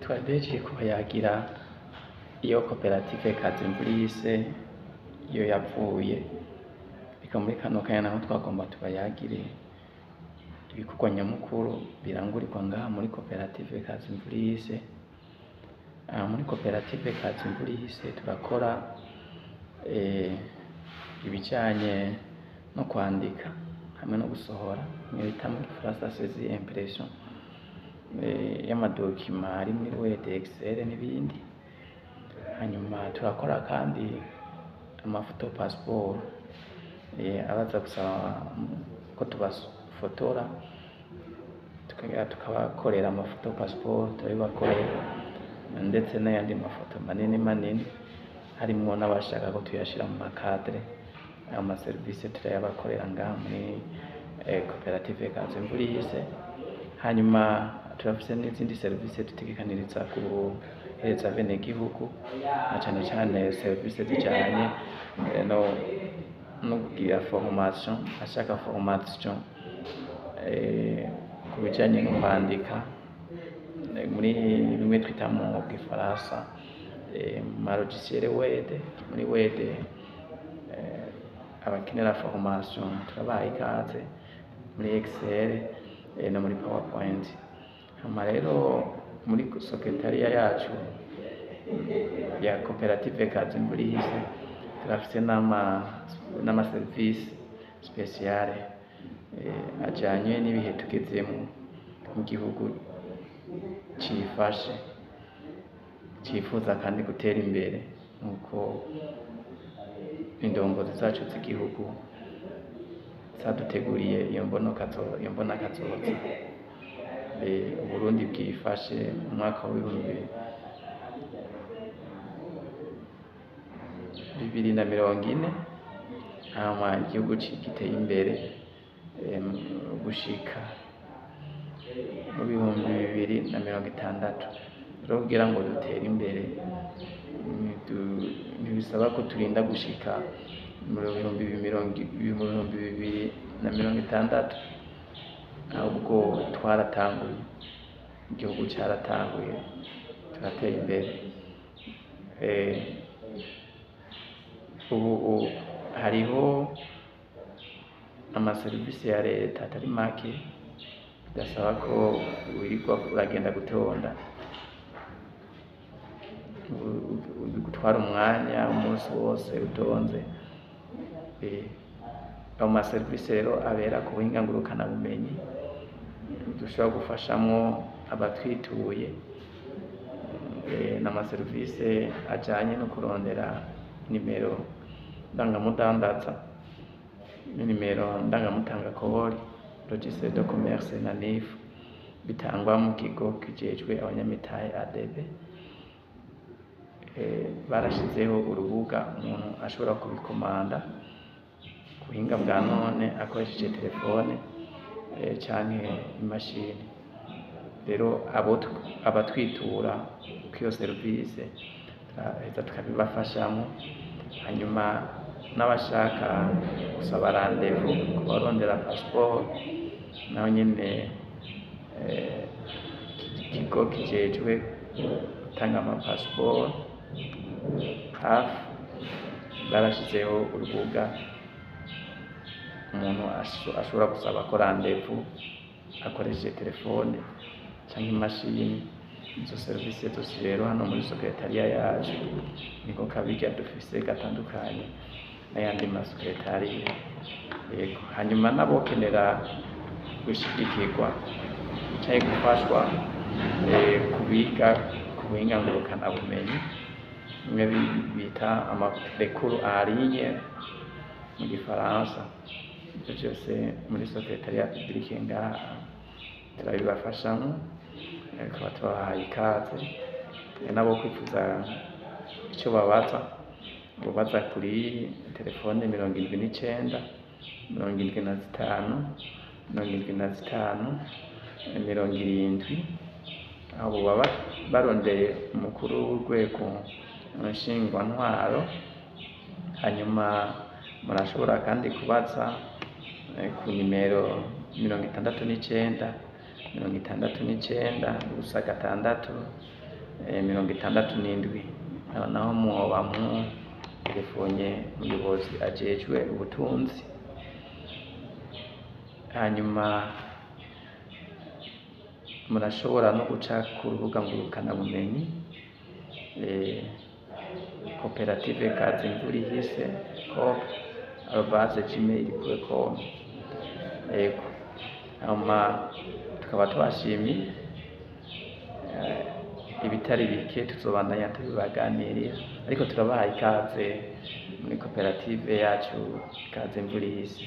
Twari duhejeje kubayagira iyo koperative Kazimvulise iyo yavuye, reka muri kano kanya naho twagomba tubayagire ibikorwa nyamukuru birangurirwa ngaha muri koperative Kazimvulise. Aha muri koperative Kazimvulise turakora ibijanye no kwandika hamwe no gusohora, bimwe bita mu gifaransa saisie impression y'amadokima ari muri Word, Excel n'ibindi. Hanyuma turakora kandi amafoto passport, abaza gusaba ko tubafotora tukongera tukabakorera amafoto passport, turabibakorera, ndetse n'ayandi mafoto manini manini, harimwo n'abashaka ko tuyashira mu makadre. Ayo maserivisi turayabakorera ngaha muri koperative Kazimvulise. Hanyuma turafise n'izindi serivisi dutegekaniriza guhereza abenegihugu, na cane cane serivisi zijanye no kugira formation, ashaka formation ku bijanye no kwandika muri bimwe twita mu gifaransa ma logiciel Word, muri Word, abakenera formation turabaha ikaze, muri Excel no muri PowerPoint. Hama rero muri secrétariat yacu ya koperative Kazimvulise turafise n'ama service spéciale ajanye n'ibihe tugezemwo mu gihugu cifashe, cifuza kandi gutera imbere, nk'uko indongozi zacu z'igihugu zaduteguriye iyo mbonakazoza. Uburundi bwifashe mu mwaka w'ibihumbi 2040, hama igihugu giteye imbere gushika mu 2060. Rero kugira ngo dutere imbere ntibisaba ko turinda gushika mu 2060, ahubwo twaratanguye, igihugu caratanguye, turatera imbere. Ubu hariho amaserivisi ya leta atari make bidasaba ko wirirwa uragenda gutonda, bigutwara umwanya umunsi wose utonze. Ayo maserivisi rero abera ku buhinga ngurukanabumenyi, dushobora gufashamwo abatwituye, n'amaserivisi ajanye no kurondera nimero ndangamudandaza, nimero ndangamutangakori, registre de commerce na NIF, bitangwa mu kigo kijejwe abanyamitahe ADB. Barashizeho urubuga umuntu ashobora kubikomanda ku buhinga bwa none akoresheje telefone canke imashini. Rero abatwitura kw'iyo serivisi turaheza tukabibafashamwo. Hanyuma n'abashaka gusaba rendez-vous ku barondera passport, naho nyene ikigo kijejwe gutanga ama passport hafi barashizeho urubuga umuntu ashobora gusaba ko rendez-vous akoresheje telefone canke imashini. Izo serivisi zose rero hano muri secrétariat yacu niko kabirya dufise gatandukanye n'ayandi ma secrétariat. Yego, hanyuma n'abokenera gushigikirwa canke gufashwa kubiga ku buhinga ngurukanabumenyi, bimwe bita ama cours en ligne mu gifaransa, ivyo vyose muri secrétariat publique ngaha turabibafashamwo, tukaba tubahaye ikaze. Nabo kwifuza ico babaza, bobaza kuri telefone 79 75 75 70, aho boba barondeye umukuru w'urwego nshingwantwaro. Hanyuma murashobora kandi kubaza ku nimero 69 69 0 6 67. Aho naho mwoba muterefonye umuyobozi ajejwe ubutunzi. Hanyuma murashobora no guca ku rubuga ngurukanabumenyi, koperative Kazimvurihise coop@gmail.com. Yego, hanyuma tukaba tubashimiye. Ibitari bike tuzobandanya tubibaganirira, ariko turabahaye ikaze muri koperative yacu Kazimvurihise.